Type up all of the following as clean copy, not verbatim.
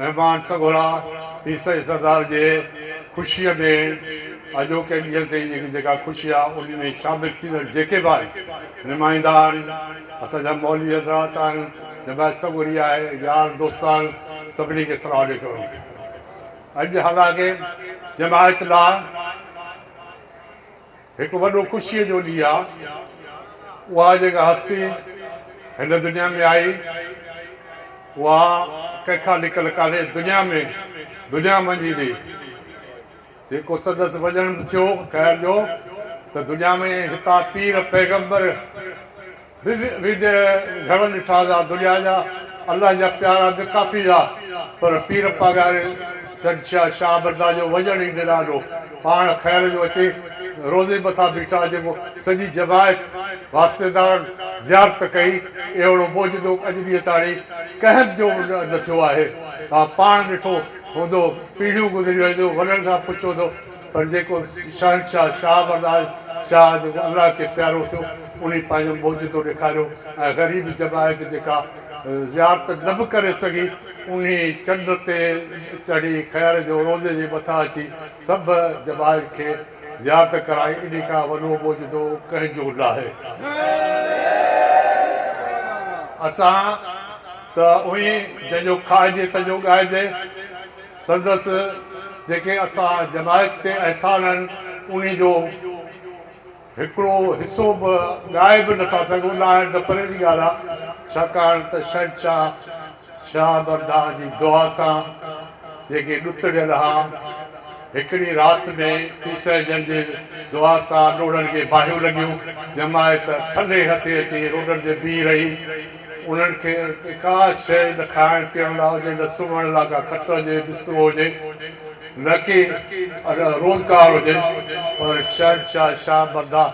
مهمان سڳورا پير سائين سردار جي خوشيء ۾ اڄوڪي ڏينهن تي جيڪي جيڪا خوشي آ ان ۾ شامل ٿيندڙ جيڪي به آهن نمائندا آهن اسان جا مولوي حضرات آهن جماعت سڳوري آهي يار دوست آهن سڀني کي سلام عليڪم اڄ حالانڪه جماعت لاء هڪ وڏو خوشيء جو ڏينهن آ. اها جيڪا هستي هن دنيا ۾ آئي، اها ڪنهن کان لڪل ڪانهي. دنيا ۾ دنيا مڃيندي. جيڪو سندس وڃڻ به ٿيو خير جو ته دنيا ۾ هتان پير پيغمبر به ويندي گهڻن ڏٺا هوندا، دنيا جا الله جا پيارا به ڪافي هئا، پر پير پاڳاري شهنشاهه شاهه مردان جو وڃڻ ئي نرالو، پاڻ خير جو اچي روضي مٿان بيٺا، جيڪو سڄي جماعت واسطيدارن زيارت ڪئي، اهڙو معجزو اڄ ڏينهن تاڻي ڪنهن جو نه ٿيو آهي، توهان پاڻ ڏٺو هوندو، پيڙهيون گذري وينديون، وڏن کان پڇيو هوندو. پر جيڪو شهنشاهه شاهه بردار شاهه جيڪو الله کي پيارو ٿيو انهي پنهنجو معجزو ڏيکاريو ۽ غريب جماعت جيڪا زيارت نه به ڪري سگهي انهي چنڊ تي چڙهي خير جو روضي جي مٿان اچي سڀ جماعت کي زيارت ڪرائي انهي کان وڏو معجزو ڪنهن جو ناهي. اسان ته اوهين جنهن جو کائجي تنهن جو ڳائجي. سندس جيڪي اسان جماعت تي احسان آهن انهي جو هڪڙو حصو به ڳائي به نٿا سگهون لاهڻ ته پري جي ڳالهه آهي ڇاڪاڻ ته شهنشاهه شاهه مردان جي دعا سان جيڪي ڏتڙيل ها هڪڙي رات ۾ پير سائين جن جي دعا سان ڏوڙن کي باهيون لڳيون جماعت ٺلهي هٿي اچي روڊن تي بيهي رهي. انهن کي ڪا شيء نه کائڻ پيئڻ لاء هجي، نه سمهڻ لاء ڪا کٽ هجي، بسترو هجي، نه ڪي روزگار هجي، پر شهنشاهه شاهه مردان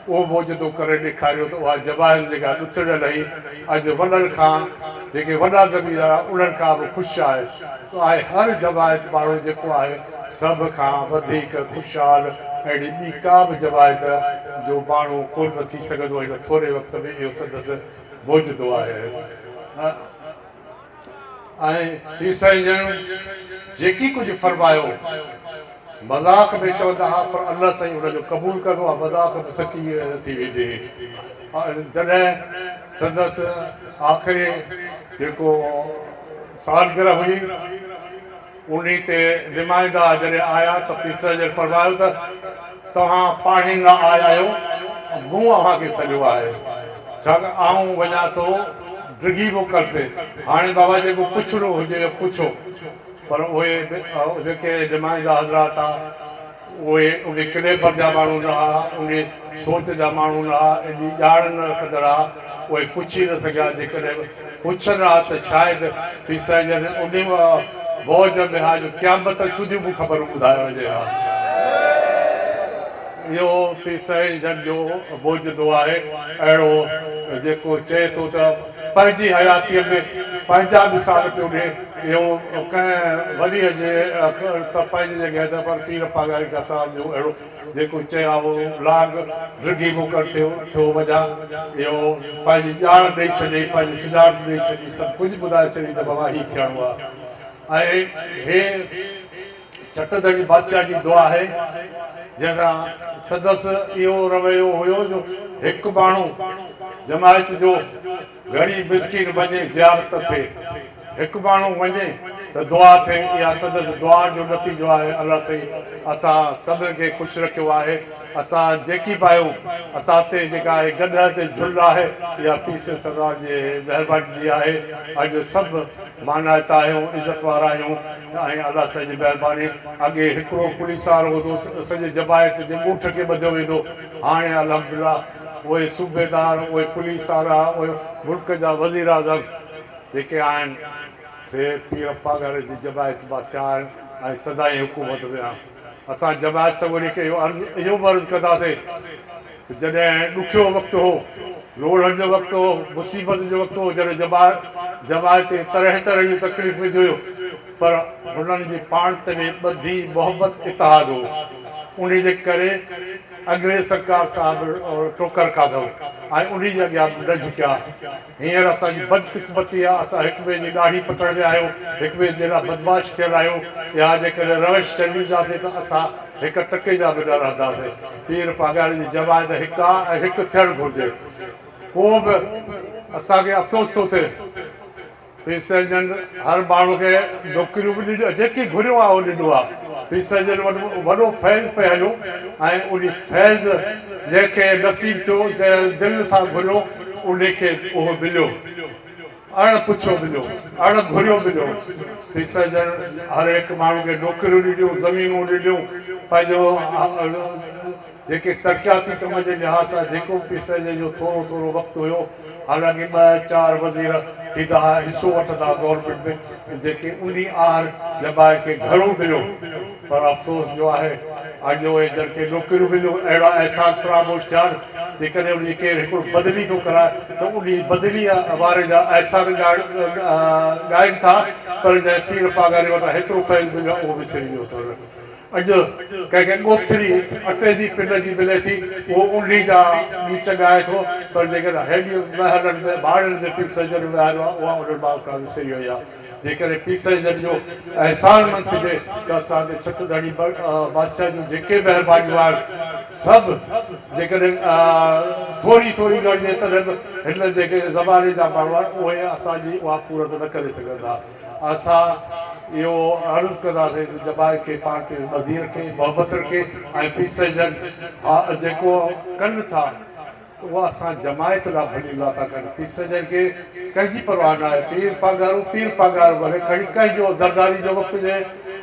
اهو معجزو ڪري ڏيکاريو ته اها جماعت جيڪا ڏتڙيل هئي، اڄ وڏن کان جيڪي وڏا زميندار انهن کان به خوش آهي. آهي هر جماعت ماڻهو جيڪو آهي سڀ کان وڌيڪ خوشحال اهڙي ٻي ڪا به جماعت جو ماڻهو ڪونه ٿي سگهندو هن ٿوري وقت ۾ اهو سندس معجزو آهي ۽ هي سائين ڄڻ جيڪي ڪجهه فرمايو مذاق ۾ چوندا ها پر الله سائين ان جو قبول ڪندو ها مذاق به سچي ٿي ويندي هئي جڏهن سندس آخري جيڪو سالگرهه هئي انهي تي نمائندا جڏهن آيا ته پير صاحب جن فرمايو ته توهان پاڻهي نه آيا آهيو، مون اوهان کي سڏيو آهي، ڇاڪاڻ آئون وڃان ٿو ڊگهي موڪل تي، هاڻي بابا جيڪو پڇڻو هجيو پڇو. پر اهي جيڪي نمائندا حضرات ها، اهي انهي ڪليبر جا ماڻهو نه ها، انهي سوچ جا ماڻهو نه ها، ايڏي ڄاڻ نه رکندڙ ها، اهي پڇي نه سگهيا، جيڪڏهن پڇن ها ته شايد پير سائين جن انهي موج ۾ ها جو قيامت سوڌيون به خبرون ٻڌائي وڃي ها. اهو پير سائين جن جو معجزو آهي، اهڙو جيڪو چئي ٿو ته پنهنجي حياتيء ۾ پنهنجا مثال پيو ڏئي. اهو ڪنهن وليء جي ته پنهنجي جڳهه تي پر پير پاڳاري کان صاحب جو اهڙو جيڪو چئي ها اهو لانگ ڊگهي موڪل ٿيو وڃان اهو پنهنجي ڄاڻ ڏئي ڇڏيئي پنهنجي سڃاڻپ ڏئي ڇڏي سڀ ڪجهه ٻڌائي ڇڏيئي ته بابا هي ٿيڻو آهي ۽ هي ڇٽ ڌڻي بادشاهه جي دعا آهي جنهن سان سندس اهو رويو هيو جو هڪ ماڻهو جماعت جو غريب مسڪين وڃي زيارت ٿئي، هڪ ماڻهو وڃي ته دعا ٿئي، اها سندس دعائن جو نتيجو آهي، الله سائين اسان سڀن کي خوش رکيو آهي، اسان جيڪي به آهيون اسان تي جيڪا آهي گڏهه تي جهل آهي اها پير سائين سردار جي مهرباني جي آهي، اڄ سڀ مانائتا آهيون، عزت وارا آهيون ۽ الله سائين جي مهرباني، اڳي هڪڙو پوليس وارو هوندو سڄي جماعت جي ڳوٺ کي ٻڌيو ويندو، هاڻي الحمدلله. اهي صوبيدار، اهي پوليس وارا، اهي ملڪ جا وزيراعظم جيڪي آهن سي پير پاڳاري جي جماعت مان ٿيا آهن ۽ سدائين حڪومت ۾ آهن. اسان جماعت سڳوري کي اهو عرض اهو به عرض ڪنداسين ته جڏهن ڏکيو وقت هو، لوڙهن جو وقت هو، مصيبت جو وقت هو، جڏهن جماعت تي طرح طرح جون تڪليفون اينديون هيون پر هنن جي پاڻ ۾ ٻڌي، محبت، اتحاد هو. انهي جي ڪري. انگريز سرڪار سان به ٽوڪر کاڌو ۽ انهي جي اڳيان به نه جهڪيا. هينئر اسان جي بدقسمتي آ اسان هڪ ٻئي جي ڏاڙهي پٽڻ ۾ آهيون، هڪ ٻئي جي لاء بدمعاش ٿيل آهيون. اها جيڪڏهن روش چلينداسين ته اسان هڪ ٽڪي جا به نه رهنداسين. پير پاڳاري جي جماعت هڪ آ ۽ هڪ ٿيڻ گهرجي. ڪو به اسان کي افسوس ٿو ٿئي. پير سائين جن هر ماڻهو کي نوڪريون به ڏنيون جيڪي گهريو آهي اهو ڏنو آهي. پير سائين جن وٽ وڏو فيض پئي هليو ۽ انهي فيض جنهن کي نصيب ٿيو جنهن دل سان گهريو انهي کي اهو مليو اڻ پڇيو مليو اڻ گهريو مليو. پير سائين جن هر هڪ ماڻهو کي نوڪريون ڏنيون زمينون ڏنيون پنهنجو جيڪي ترقياتي ڪم جي لحاظ سان جيڪو به پير سائين جو ٿورو ٿورو وقت هيو، حالانڪه ٻه چار وزير ٿيندا ها حصو وٺندا ها گورنمينٽ ۾ جيڪي انهي آهر جماعت کي گهڻو مليو پر افسوس جو آهي اڄ اهي جن کي نوڪريون مليون اهڙا احسان فراموش ٿيا آهن جيڪڏهن انهي ڪير هڪڙو بدلي ٿو ڪرائي ته انهي بدلي واري جا احسان ڳائين ٿا پر جنهن پير پاڳاري وٽان هيترو فيض مليو آهي اهو وسري ويو اٿن. اڄ ڪنهن کي ڳوٿري اٽي جي پن جي ملي ٿي، اهو انهي جا ڳيچ ڳائي ٿو، پر جيڪڏهن هيڏي محلن ۾ ڀاڙين ۾ پير سائين ويهاريو آهي، اها انهن ماڻهن کان وسري وئي آهي. جيڪڏهن پير سائين جو احسانمند ٿجي ته اسان تي ڇت ڌڻي بادشاهه جون جيڪي مهربانيون آهن، سڀ جيڪڏهن ٿوري ٿوري ڳڻجي تڏهن به هن جيڪي زماني جا ماڻهو آهن، اهي اسان جي اها پورت نه ڪري سگهندا. اسان اهو عرض ڪنداسين ته جماعت کي پاڻ کي ٻڌي رکي، محبت رکي ۽ پير سائين جن جيڪو ڪن ٿا اهو اسان جماعت لاء ڀلي لاء ٿا ڪن. پير سائين جن کي ڪنهن جي پرواهه ناهي. پير پاڳارو پير پاڳارو ڀلي کڻي ڪنهن جو زرداري جو وقت هجي،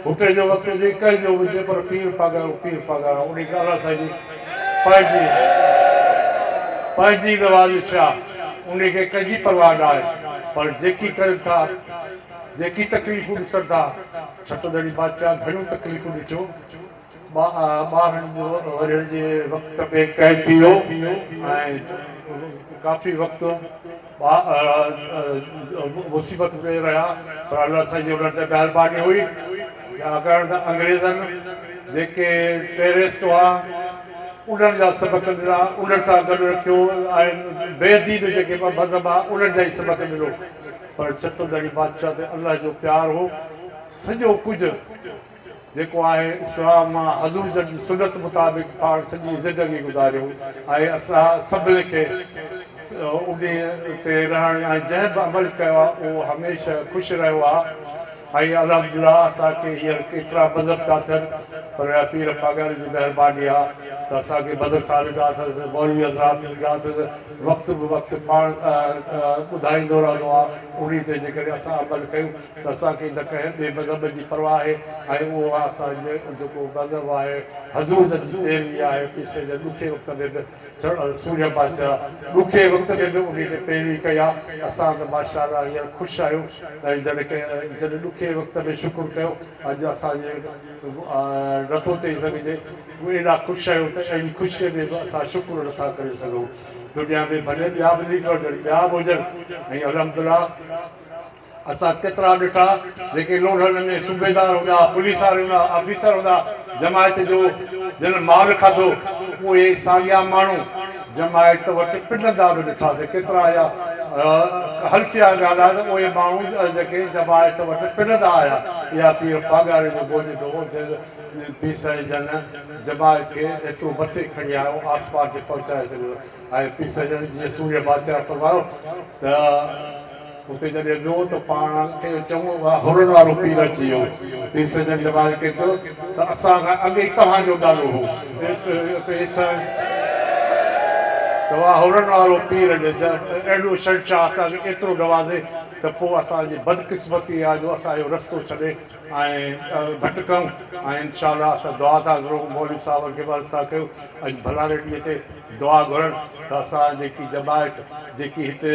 ڀٽي جو وقت هجي، ڪنهن جو به هجي پر پير پاڳارو پير پاڳارو انهي کي الله سائين جي پنهنجي پنهنجي نوازش آ. انهي کي ڪنهن جي پرواهه ناهي پر جيڪي ڪرن ٿا، جيڪي تڪليفون ڏسن ٿا، ڇٽ ڌڻي بادشاهه گهڻيون تڪليفون ڏٺيون، 12 ورهين جي وقت ۾ قيد ٿي ويو ۽ ڪافي وقت مصيبت ۾ رهيا پر الله سائين جي انهن تي مهرباني هئي، ڇاڪاڻ ته انگريزن جيڪي ٽيررسٽ هئا، انهن جا سبق ڏنا، انهن سان گڏ رکيو ۽ بي دين جيڪي مذهب ها انهن جا ئي سبق ڏنو پر ڇتو ڌڻي بادشاهه تي الله جو پيار هو سڄو ڪجهه جيڪو آهي اسلام مان حضور جن جي سنت مطابق پاڻ سڄي زندگي گذاريو ۽ اسان سڀني کي انهي تي رهڻ ۽ جنهن به عمل ڪيو آهي اهو هميشه خوش رهيو آهي. ۽ الحمدلله اسان کي هينئر ڪيترا مذهب پيا ٿين پر اها پير پاڳاري جي مهرباني آ ته اسان کي مدرسا ڏنا اٿس مولوي حضرات ڏنا اٿس وقت به وقت پاڻ ٻڌائيندو رهندو آ انهي تي جيڪڏهن اسان عمل ڪيون ته اسان کي نه ڪنهن ٻئي مذهب جي پرواهه آهي ۽ اهو اسان جو جيڪو مذهب آهي حضور جن جي پيروي آهي پير سائين جن ڏکي وقت ۾ به سورهيه بادشاهه ڏکي وقت ۾ به انهي تي پيروي ڪئي آ. اسان ته ماشاء الله هينئر خوش آهيون ۽ جڏهن ڏکي وقت ۾ شڪر ڪيو اڄ اسان جي نٿو چئي سگهجي ايڏا خوش آهيون ته اهڙي خوشي ۾ به اسان شڪر نٿا ڪري سگهون. دنيا ۾ ڀلي ٻيا به ليڊر هجن ٻيا به هجن ۽ الحمدلله. اسان ڪيترا ڏٺا جيڪي لوڙهن ۾ صوبيدار هوندا، پوليس وارا هوندا، آفيسر هوندا، جماعت جو جن مال کاڌو اهي ساڳيا ماڻهو جماعت وٽ پنندا به ڏٺاسين ڪيترا اها حلفيه ڳالهه آهي ته اهي ماڻهو جيڪي جماعت وٽ پنندا آيا اها پير پاڳاري جو معجزو هو جنهن پير سائين جن جماعت کي ايترو مٿي کڻي آيو آسمان تي پهچائي ڇڏيو. ۽ پير سائين جيئن سورهيه بادشاهه فرمايو ته اتي جڏهن ويو ته پاڻ کي چڱو حرن وارو پير اچي ويو. پير سائين جماعت کي چيو ته اسان کان اڳ ئي توهان جو ڏاڏو هو. پير سائين ته حرن وارو پير اهڙو شهنشاهه اسان کي ايترو نوازي ته پوء اسان جي بدقسمتي آهي جو اسان اهو رستو ڇڏي ۽ ڀٽڪون ۽ انشاء الله اسان دعا ٿا گهرون مولوي صاحبن کي به عرض ٿا ڪيون اڄ ڀلاري ڏينهن تي دعا گهرن ته اسان جيڪي جماعت جيڪي هتي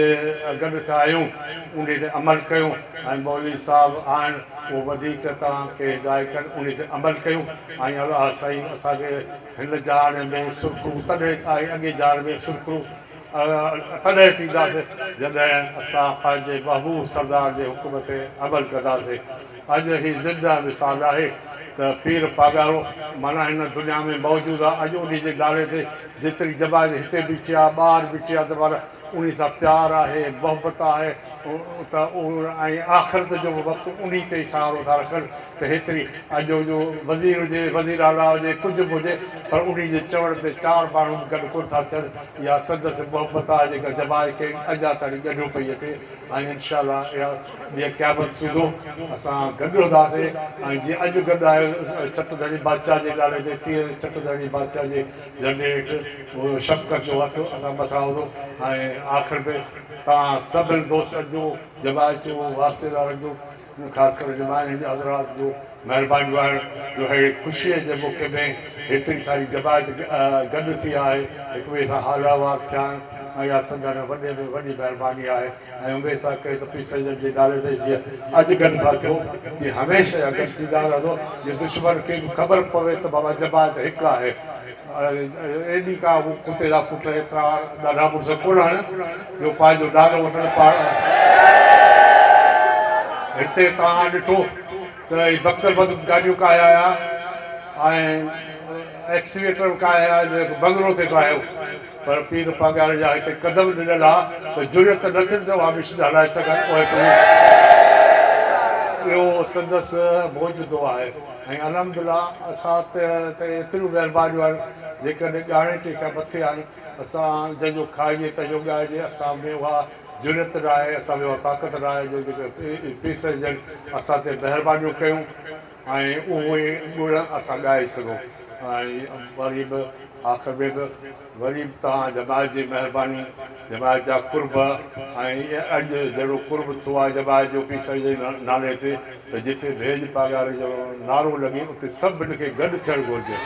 گڏ ٿيا آهيون انهي تي عمل ڪيون ۽ مولوي صاحب آهن اهو وڌيڪ توهان کي هدايت ڪن انهي تي عمل ڪيون ۽ الله سائين اسان کي هن جهان ۾ سرخرو تڏهن ۽ اڳي جهان ۾ سرخرو تڏهن ٿينداسين جڏهن اسان پنهنجي محبوب سردار جي حڪم تي عمل ڪنداسين اڄ هي زنده مثال آهي ته. ته پير پاڳارو معنيٰ هن دنيا ۾ موجود آ. اڄ انهي جي نالي تي جيتري جماعت هتي بيٺي آ، ٻاهر بيٺي آ ته معنيٰ انهي سان پيار آهي، محبت آهي ته ۽ آخرت جو به وقت انهي تي ئي سهارو ٿا رکن ته هيتري اڄ جو وزير هجي، وزير اعليٰ هجي، ڪجهه به هجي پر انهي جي چوڻ تي چار ماڻهو به گڏ ڪونه ٿا ٿين. اها سندس محبت آهي جيڪا جماعت کي اڃا تائين ڳنڍيو پئي اچي ۽ انشاء الله اها ڏينهن قيامت سوڌو اسان گڏ هونداسين ۽ جيئن اڄ گڏ آهيو ڇٽ ڌڻي بادشاهه جي نالي تي تيئن ڇٽ ڌڻي بادشاهه جي جهنڊي هيٺ اهو شفقت جو هٿ اسان مٿان هوندو ۽ آخر ۾ توهان سڀني دوستن جو، جماعت جو، واسطيدارن جو خاص ڪري جماعت جي حضرات جو مهربانيون آهن جو اهڙي خوشيء جي موقعي ۾ هيتري ساري جماعت گڏ ٿي آهي، هڪ ٻئي سان حال احوال ٿيا آهن ۽ اها سندن وڏي ۾ وڏي مهرباني آهي ۽ اميد ٿا ڪريون ته پير سائين جن جي نالي تي جيئن اڄ گڏ ٿا ٿيو تيئن هميشه گڏ ٿيندا رهندو جيئن دشمن کي به خبر پوي ته بابا جماعت هڪ آهي. ايڏي ڪا هو ڪتي جا پٽ ايترا ڏاڍا مڙس ڪونه آهن جو پنهنجو نالو وٺن پاڻ هتي توهان ڏٺو ته هي بڪتر بند گاڏيون ڪاهي آيا ۽ ايڪسيويٽر به ڪاهي آيا جو هڪ بنگلو ٿي ٺاهيو پر پير پاڳاري جا هتي قدم ڏنل ها ته جرئت نه ٿين ته اها مشن هلائي سگهن اهي اهو سندس موجدو آهي. ۽ الحمدلله اسان تي ته ايتريون مهربانيون آهن جيڪڏهن ڳاڻيٽي کان مٿي آهن اسان جنهن جو کائجي تنهن جو ڳائجي اسان ۾ اها جرئت ناهي اسان ۾ اها طاقت ناهي جو جيڪي پير سائين جن اسان تي مهربانيون ڪيون ۽ اهي ڳڻ اسان ڳائي سگهون ۽ وري به آخر ۾ به وري به توهان جماعت جي مهرباني، جماعت جا قرب ۽ اڄ جهڙو قرب ٿيو آهي جماعت جو پير سائين جي نالي تي ته جتي ڀيڄ پاڳاري جو نعرو لڳي اتي سڀني کي گڏ ٿيڻ گهرجي.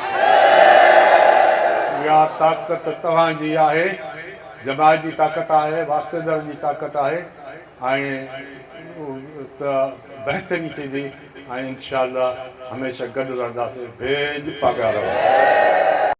اها طاقت توهان جي آهي، جماعت جي طاقت آهي، واسطيدارن جي طاقت آهي ۽ ته بهتري ٿيندي ۽ انشاء الله هميشه گڏ رهنداسين. ڀيڄ پاڳارو.